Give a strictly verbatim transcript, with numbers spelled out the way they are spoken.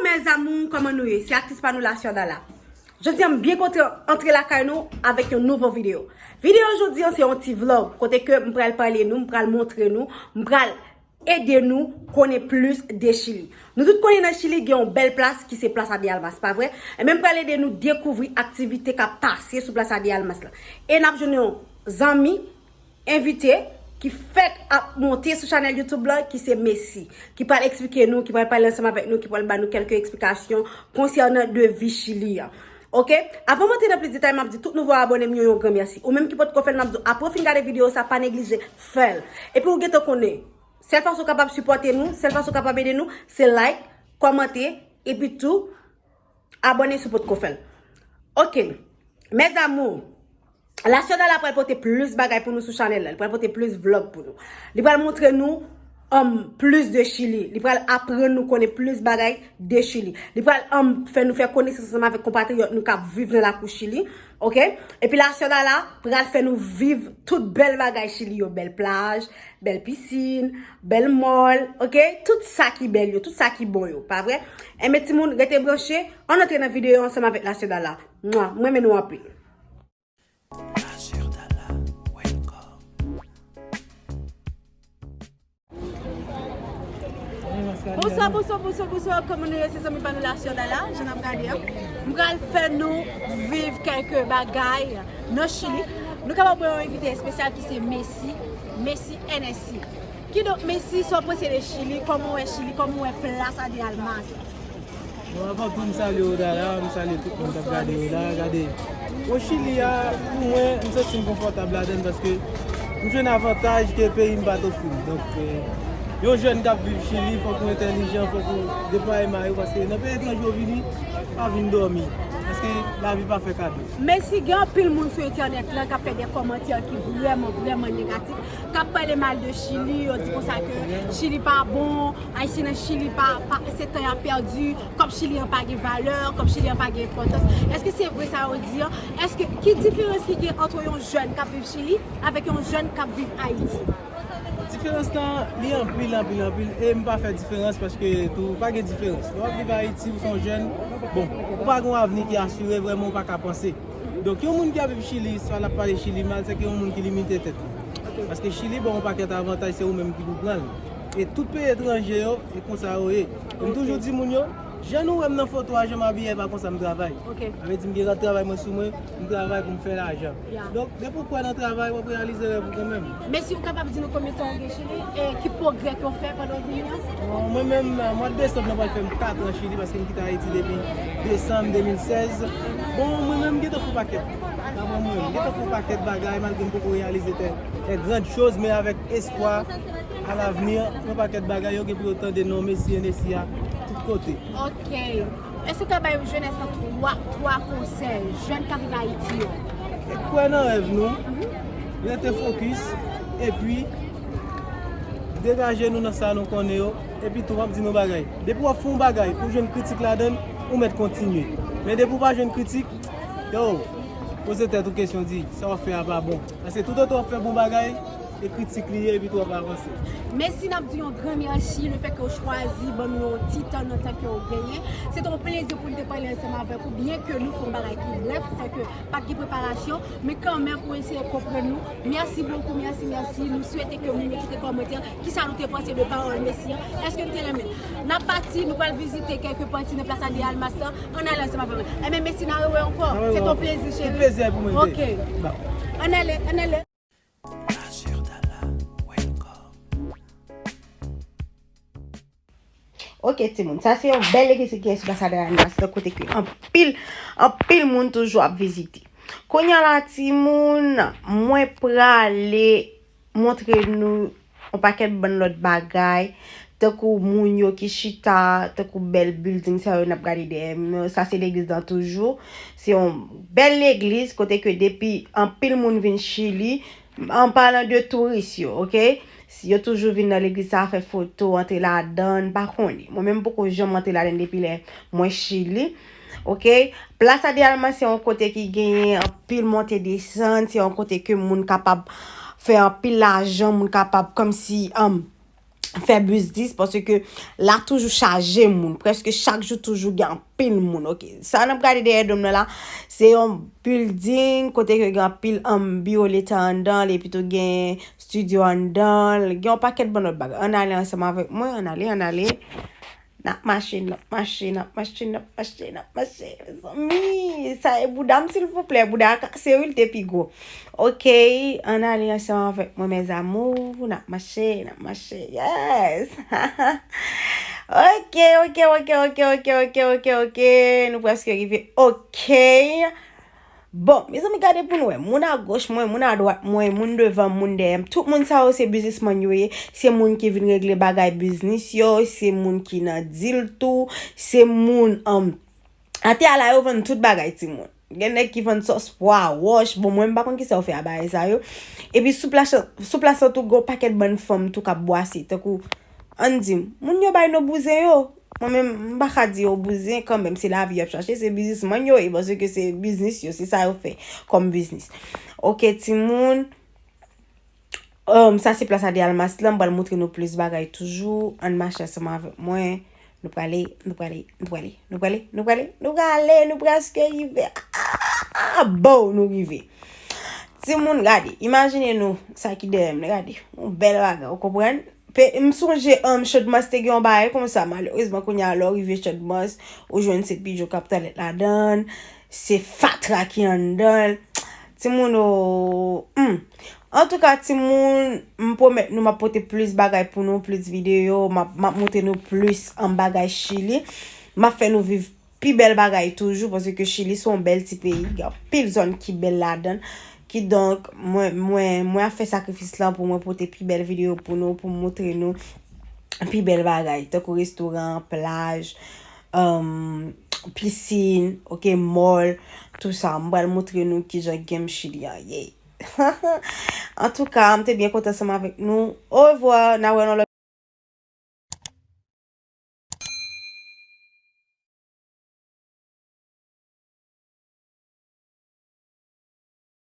Mes amours, kòman nou ye? Se aktris pa nou la Sè Dala. Jodi a m byen kontan antre lakay nou avèk yon nouvo videyo. Videyo jodi a se yon ti vlog kote ke m pral pale nou, m pral montre nou, m pral ede nou konnen plis de Chili. Nou tout konnen nan Chili gen yon bèl plas ki se Plaza de Armas, pa vre? Ebyen m pral ede nou dekouvri aktivite k ap pase sou Plaza de Armas la. E n ap jwenn yon zanmi envite ki fèk ap monte sou chanèl YouTube la, ki se Messi, ki pral eksplike nou, ki pral pale ansanm avèk nou, ki pral ba nou kèlke eksplikasyon konsènan de vi Chili a. Oke? Avan m antre nan plis detay, m ap di tout nouvo abòne m yo yon gran mèsi. Ou menm ki potko fè l, m ap di w, apre w fin gade videyo sa, pa neglije fè l. Epi ou gentan konnen, sèl fason w kapab sipòte nou, sèl fason w kapab ede nou, se like, kòmante, epi tou, abòne si w potko fè l. Oke. Mes amours, la Sè Dala pral pote plis bagay pou nou sou chanèl la. Li pral pote plis vlog pou nou. Li pral montre nou um, plis de Chili. Li pral aprann nou konnen plis bagay de Chili. Li pral um, fè nou fè konesans ansanm avèk konpatriyòt nou k ap viv nan lakou Chili. Oke? Epi la Sè Dala pral fè nou viv tout bèl bagay Chili yo. Bèl plaj, bèl pisin, bèl mall, oke? Tout sa ki bèl yo, tout sa ki bon yo, pa vre? Enben timoun, rete branche, ann antre nan videyo ansanm avèk la Sè Dala. Mwa, m renmen nou anpil. La Sè Dala, welcome. Bonswa, bonswa, bonswa, bonswa. Kòman nou ye? Se zanmi pa nou la Sè Dala, jan n ap gade an. M pral fè nou viv kèlke bagay nan Chili. Nou kapab wè yon envite espesyal ki se Messi, Messi N S I. Kidonk, Messi, sa w panse de Chili? Kòman w wè Chili? Kòman w wè Plaza de Armas? Bon, avan tou, m salye w la, m salye tout moun k ap gade w la. Gade, bon, Chili a, pou mwen, m santi m konfòtab ladan l paske m jwenn avantaj ke peyi m pa t ofri m. Donk, eh, yon jèn k ap viv Chili, fòk ou entèlijan, fòk ou deplwaye may ou, paske nan peyi etranje w vini, pa vin dòmi. Paske lavi pa fè kado. Messi, gen anpil moun sou entènèt lan k ap fè de kòmantè ki vrèman, vrèman negatif, k ap pale mal de Chili, yo di konsa ke Chili pa bon, Ayisyen nan Chili pa, pa, se tan y ap pèdi, kòb Chili an pa gen valè, kòb Chili an pa gen enpòtans. Èske se vre sa yo di an? Èske, ki diferans ki gen ant yon jèn k ap viv Chili avèk yon jèn k ap viv Ayiti? Diferans lan, li anpil, anpil, anpil, e m pa fè diferans paske tou, pa gen diferans. Lè w ap viv Ayiti, ou se yon jèn, bon, ou pa gen yon avni ki asire, vrèman, ou pa ka panse. Donk, yon moun ki ap viv Chili, swa l ap pale Chili mal, se ke yon moun ki limite tèt li. Paske Chili ba w yon pakèt avantaj, se ou menm ki pou pran l. E tout peyi etranje yo, e konsa yo ye. E m toujou di moun yo, jan nou wè m nan foto a, jan m abiye a, e pa konsa m travay. Sa vle di m gen rad travay mwen sou mwen, m travay pou m fè lajan. Donk, depi w kwè nan travay, w ap reyalize rèv ou kanmenm. Messi, ou kapab di nou konbyen tan ou gen Chili e ki pwogrè ke w fè pandan w vini an? Bon, mwen menm, mwa desanm nan pral fè m kat an Chili paske m kite Ayiti depi desanm de mil sèz. Bon, mwen menm, m gentan fè yon pakèt. Daprè mwen, m gentan fè yon pakèt bagay malgre m poko reyalize de, de grandes choses, men avèk espwa, alavni, yon pakèt bagay yo gen pou yo tande non Messi N S I a tout kote. Ok. Èske w ka bay jenès lan twa, twa konsèy, jèn k ap viv Ayiti yo? Kwè nan rèv nou, rete fokis, epi degaje nou nan sa nou konnen yo, epi tou, m ap di nou bagay. Depi w ap fè yon bagay, pou jwenn kritik ladan l, ou mèt kontinye. Men depi w pa jwenn kritik, yo, poze tèt ou kesyon, di, sa w ap fè a pa bon. Paske toutotan w ap fè bon bagay, e kritik li ye, epi tou w ap avanse. Messi, n ap di yon gran mèsi lefètke w chwazi ban nou yon ti tan nan tan ke w genyen. Se te yon plezi pou n te pale ansanm avèk ou, byen ke nou fè yon bagay ki brèf, san ke pa t gen preparasyon, men kanmenm ou eseye konprann nou. Mèsi bokou, mèsi, mèsi. Nou swete ke moun yo kite kòmantè, kisa nou te panse de pawòl Messi an. Èske nou te renmen? N ap pati, nou pral vizite kèlke pati nan Plaza de Armas lan. Ann ale ansanm avèk mwen. Enben, Messi, n a rewè ankò. Se te yon plezi, cheri. Tout plezi a pou mwen. Ok. Ann ale, ann ale. Ok, timoun, sa se yon bèl legliz ki gen sou Plaza de Armas, kote ke anpil, anpil moun toujou ap vizite. Kounye a la, timoun, mwen prale montre nou yon pakèt bann lòt bagay, tankou moun yo ki chita, tankou bèl building sa yo n ap gade dèyè m yo. Sa se legliz lan toujou. Se yon bèl legliz kote ke depi anpil moun vin Chili, an palan de touris yo, ok? Yo toujou vin nan legliz sa a fè foto, antre ladan, m pa konnen. Mwen menm m poko janm antre ladan depi lè mwen Chili. Ok? Plaza de Armas se yon kote ki genyen anpil monte desann, se yon kote ke moun kapab fè anpil lajan, moun kapab kòmsi, um, fè biznis, paske la toujou chaje moun. Prèske chak jou toujou gen anpil moun, oke. Sa n ap gade dèyè do m nan la, se yon building kote ke gen anpil, um, biwo leta anndan l, epi tou gen studio anndan l, gen yon pakèt bann lòt bagay. Ann ale ansanm avèk mwen, ann ale, ann ale. N ap mache, n ap mache, n ap mache, n ap mache, n ap mache. Mezanmi, sa e bouda m, silvouplè. Bouda a kase, wi, l te pi gwo. Oke, ann ale ansanm avèk mwen, mes amours. N ap mache, n ap mache. Yes! Oke, oke, oke. Nou prèske rive. Oke. Bon, mezanmi, gade pou nou wè. Moun agoch mwen, moun adwat mwen, moun devan m, moun dèyè m. Tout moun sa yo se biznismann yo ye. Se moun ki vin regle bagay biznis yo. Se moun ki nan dil tou. Se moun, um, atè a la yo vann tout bagay, timoun. Gen nèg ki vann sòs pwa, wòch. Bon, mwen, m pa konn kisa yo fè a bagay sa yo. Epi sou plas, sou plas lan tou, gen yon pakèt bann fanm tou k ap bwase. Tankou, ann di m, moun yo bay non bouzen yo. Mwen menm, m pa ka di yo bouzen kanmenm, se lavi y ap chache, se biznismann yo ye, paske se biznis yo, se sa yo fè kòm biznis. Oke, timoun. Um, sa se plas Ade Almas lan, m pral montre nou plis bagay toujou. Ann mache ansanm avèk mwen. Nou prale, nou prale, nou prale, nou prale, nou prale, nou prale, nou prèske rive. Ah, bon, nou rive. Timoun, gade, imajine nou sa ki dèyè m, gade. Yon bèl bagay, ou konprann? Pe, m sonje, um, Chadmas te gen yon bagay konsa, malerezman, kounye a, lè w rive Chadmas, ou jwenn se pidjo k ap twalèt ladan l, se fatra ki anndan l. Timoun, o, hmm. Antouka, timoun, m pwomèt nou m ap pote plis bagay pou nou, plis videyo, m ap, m ap montre nou plis, um, bagay Chili. M ap fè nou viv pi bèl bagay toujou, paske Chili se yon bèl ti peyi, gen anpil zòn ki bèl ladan l. Kidonk, mwen, mwen, mwen ap fè sakrifis lan pou mwen pote pi bèl videyo pou nou, pou m montre nou pi bèl bagay, tankou restoran, plaj, um, pisin, oke, mall, tou sa. M pral montre nou kijan game Chili an ye. Antouka, m te byen kontan ansanm avèk nou. Orevwa, n a wè nan lòt